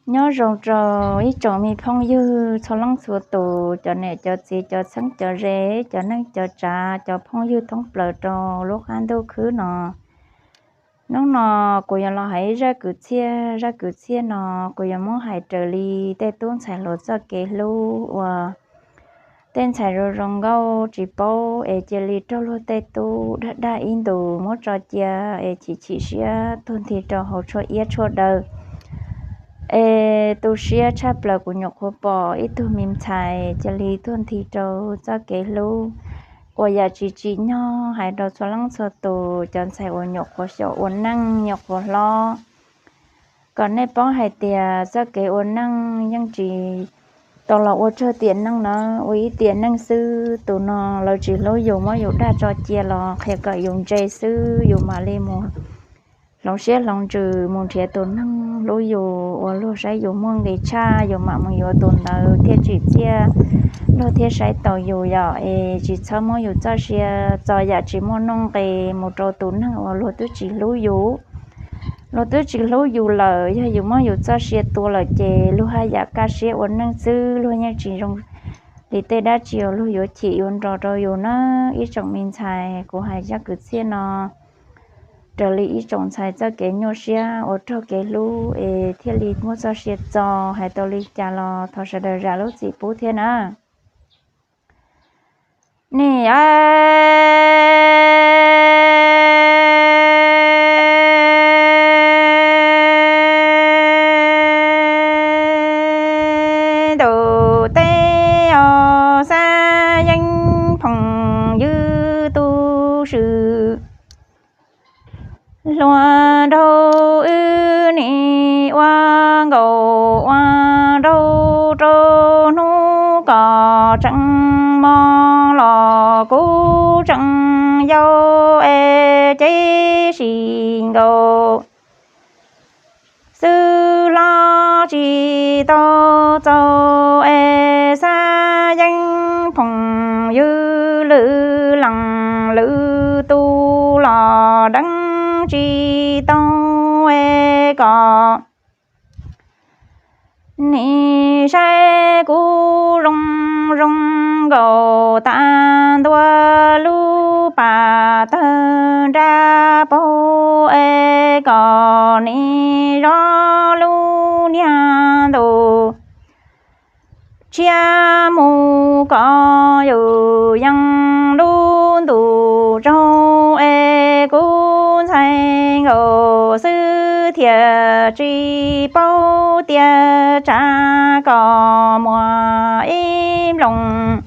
Nyob zoo rau ib tsoom me phooj ywg txhua leej txhua tus, cov niam cov txiv, cov txheeb cov ze, cov neej cov tsav, cov phooj ywg thoob plaws rau lub qab ntuj khwb no. Hnub no kuv yuav los hais ib zaj kwv txhiaj. Zaj kwv txhiaj no kuv yuav muab hais raws li tej tub ntxhais hluas txoj kev hlub uas tej ntxhais zoo zoo nkauj tsis paub es cia li raug luag tej tub dag dag ib ntus muab tso cia es chim chim siab tuag nthi rau hauv tshuaj iab tshuaj daw. Es tu siab tshaj plaws kuv nyuam qhuav pom ib tug me ntxhais cia li tuag nthi rau txoj kev hlub uas yam tsis tsim nyog hais rau txhua leej txhua tus, cov ntxhais uas nyuam qhuav xyaum ua neej nyuam qhuav hlob, kom nej paub hais tias txoj kev ua neej yeej tsis tau los ua tsawg tiam neej na, ua ib tiam neej xwb. Tus no lawv tsis hlub yus, muab yus dag tso cia los qhia kom yus ntse xwb, yus mam li mus hloov siab hloov ntsws mus nrhiav tus neeg hlub yus uas luag saib yus muaj nqis tshaj, yus mam mus yuav tus ntawd thiaj tsim txiaj, luag thiaj saib taus yus yom. Es tsis txhob muab yus txoj sia txo yam tsis muaj nuj nqis mus rau tus neeg uas luag twb tsis hlub yus. Luag twb tsis hlub yus lawm, yog yus muab yus txoj sia tua lawm ces luag haj yam kaj siab ua neej xwb, luag yeej tsis zoo li tej dab tsi uas luag yuav chim yuav nro rau yus na. Ib tsoom me ntxhais, kuv hais zaj kwv txhiaj no raws li ib tsoom ntxhais txoj kev nyuaj siab uas raug kev hlub es thiaj li muab txoj sia txo, hais tau li cas los thov sawv daws zam lub txim pub thiab na. Nej tus teb os, xab yeeb phoom ywg tu swm hluas nraug wb nim ua nkaus ua nraug rau hnub kom tseem mos los kuv tseem yau es ceb sis nkaus xwb los tsis tau txaus es xab yeeb phoom ywg lwm leej lwm tus los deev tsis tau es kom nim saib kuv zoo zoo nkaus tas ntua lub pas tawg nra paug es kom nim zov lub niag ntu tshiab mus kom yus yees lub ntu tsaug es kuv ntxhais nkaus xwb thiaj tsis paub tias tsav kom muaj ib nploos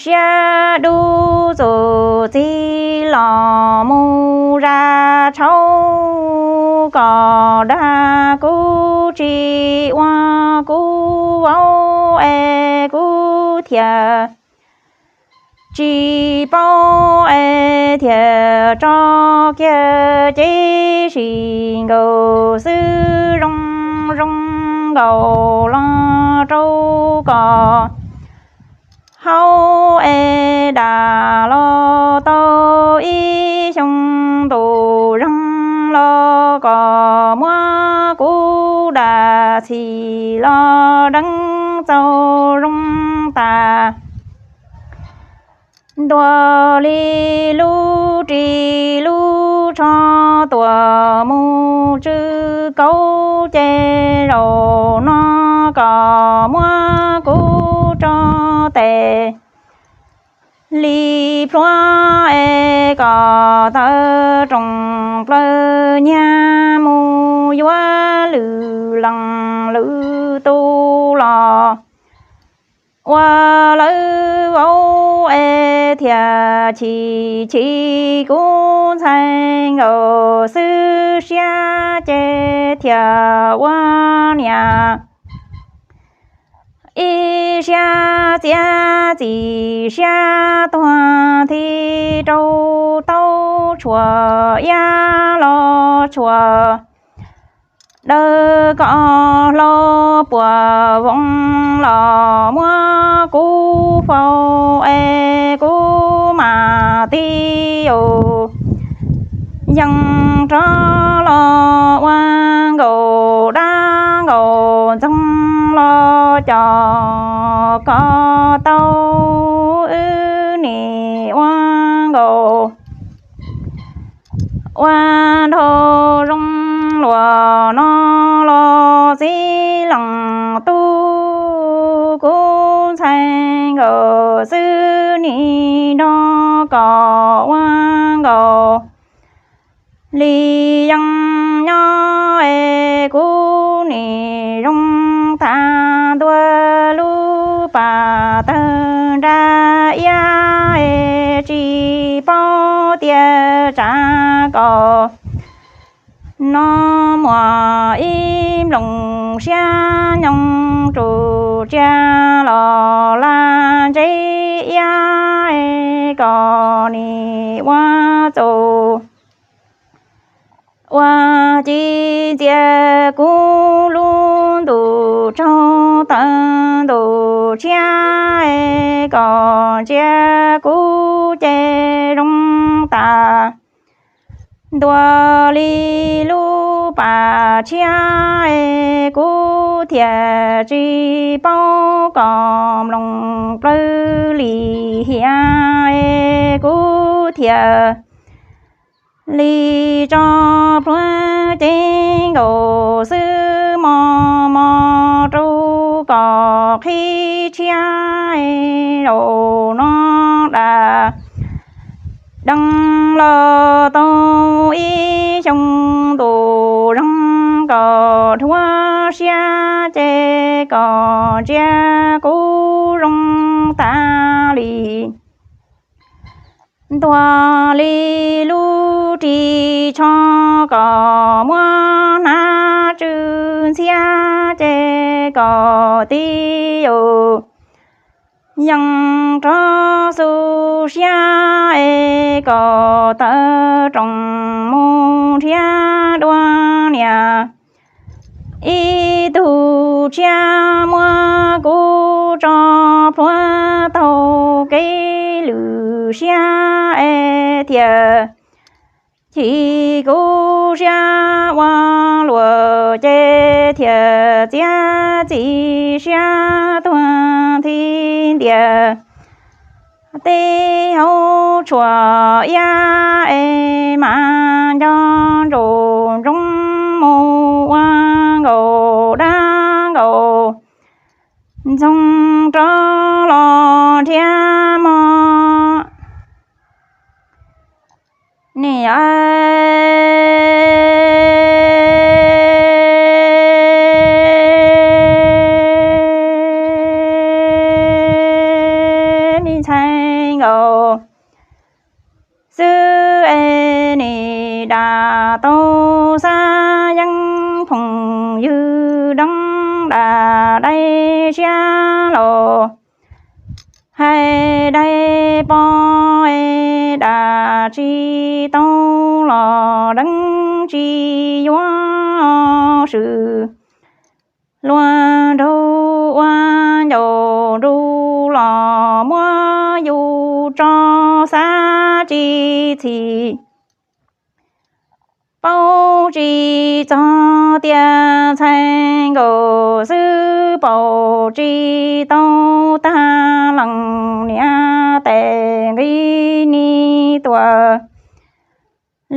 siab dub txuas txiv los mus zas tshauv kom dag kuv tsis ua kuv vauv es kuv thiaj tsis paub es thiaj tso kiag ceb sis nkaus xwb zoo zoo nkaus los rau kom haus es dam los tau ib xyoo ntu zeeg los kom muab kuv dam txhim los deev txaus zoo tas ntua li lub ris lub tsho tuam mus tsw kauv ces zaum no kom muab kuv tso tes li plhuav es kom tawm rooj plaws nyiag mus yuav lwm leej lwm tus los ua lawv vauv es thiaj chim chim kuv ntxhais nkaus xwb siab ces thiaj ua niam ib siab txiav txim siab tuag nthi rau taub tshuam iab los tshuam daws kom hlau puas voos los muab kuv faus es kuv mam tig yaus yees rov los ua nkaus cov koj tau wb nim ua nkaus. Ua nrho zoo luag no los txiv leej tub, kuv ntxhais nkawd xwb nim nrog koj ua nkaus li yeej nyob es kuv nim zoo tag ntua lub pas tawg nra iab es tsis paub tias tsav kom no muaj ib nplooj siab nyoog tsuj tsiaj los laj ntseb iab es kom nim ua txaus ua ci ntxias kuv lub ntuj tsaug tawg ntuj tshiab es kom ntsia kuv ces zoo tas ntua li lub pas tshiab es kuv thiaj tsis paub kom mloog plawv li hiam es kuv thiaj li tso plhuav cev nkaus xwb mos mos rau kom qhib tshiab es zaum no dam dees los tau ib xyoo ntuj zoo kom dhuav siab ces kom ntsia kuv zoo tas li ntua li lub ris tsho kom muab hnab tsw ntxhiab ces kom tib yus yeej rov xub siab es kom tawm rooj mus nrhiav dua niam ib tug tshiab muab kuv tso plhuav taug kev lwm siab es thiaj chim kuv siab ua luam ces thiaj txiav txim siab tuag nthi ntias tej hauv tshuaj iab es mas nco ntsoov ntsoov mus ua nkaus dab nkaus ntxoog rov los nrhiav mov niam me ntxhais nkaus xwb es nim dam tau xab yeeb phooj ywg deev dam dai siab los hais dai pom es dam tsis tau los deev tsis yuav swm luag nraug ua ncaus nruj los muab yus tso xav tsis txhim. Paub tsis txog tias ntxhais nkaus xwb paub tsis tau tag leej niam tes nqi ni tuaj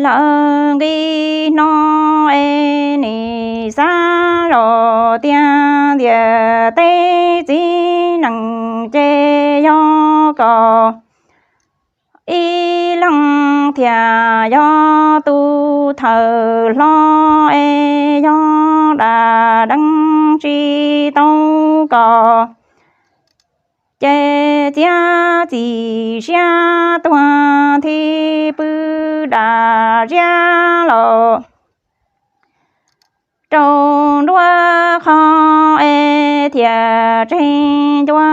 lawm nqi no es nim xav zoj tiag ntias tej txiv neej ces yog koj ib leeg thiaj yog tus thawj hlob es yog dam deev tsis tau koj ces txiav txim siab tuag nthi pw dam ziab los rau nruab qhov es thiaj tseg ncua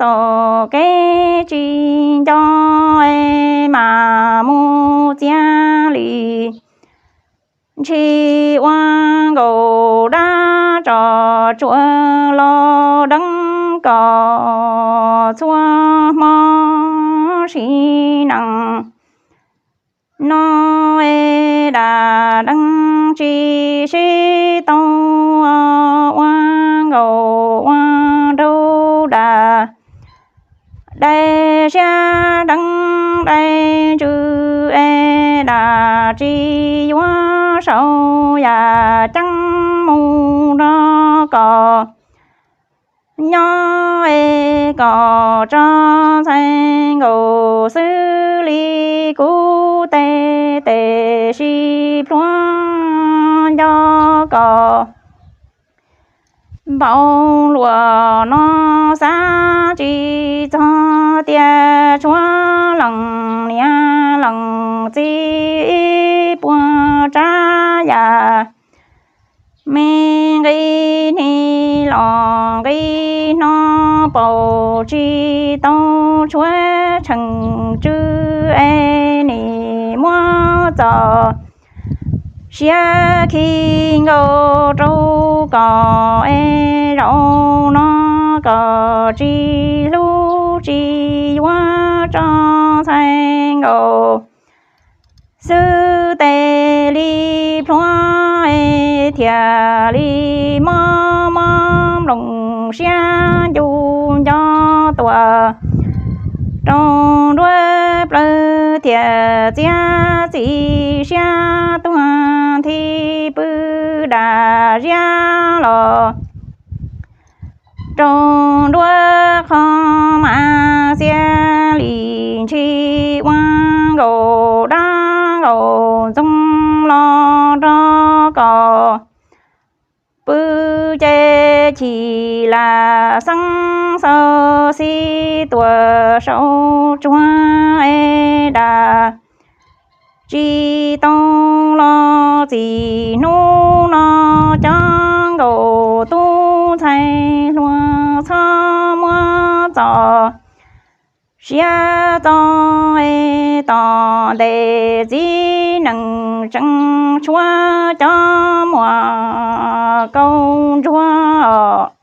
txoj kev tsis nco es mam mus txiav li ntshis ua nkaus dab tso tsuas los deev koj txhua hmo sim neej no es dam deev tsis sib tau ua nkaus ua siab deev dai ntsws es dam tsis yuav sau yam ceeb mus nrog kom nyob es kom tso ntxhais nkaus xwb li kuv tej, tiam sis plhuav nco kom npau luam no xav tsis txog tias tshuav leej niam leej txiv ib puas tsav yam me nqi hni los nqi hno paum tsis tau tshuav tsheej tsw es nim muab txo siab khi nkaus rau kom es zaum no kom tsis hlub tsis yuav tso ntxhais nkaus xwb tes li plhuav es thiaj li mob mob nplooj siab ncu nco tuaj rau nruab plawv thiaj txiav txim siab tuag nthi pw dam ziab los rau nruab qhov mas txia li ntshis ua nkaus dab nkaus ntxoog los nrog kom pw ces chim lam xeeb xav xib tuaj sau tsuag es dam tsis tau los txij hnub no cov nkaus tub ntxhais hluas txhob muab txo siab txo es tom ntej txiv neej tseem tshuav cov muam kaub ntsuag.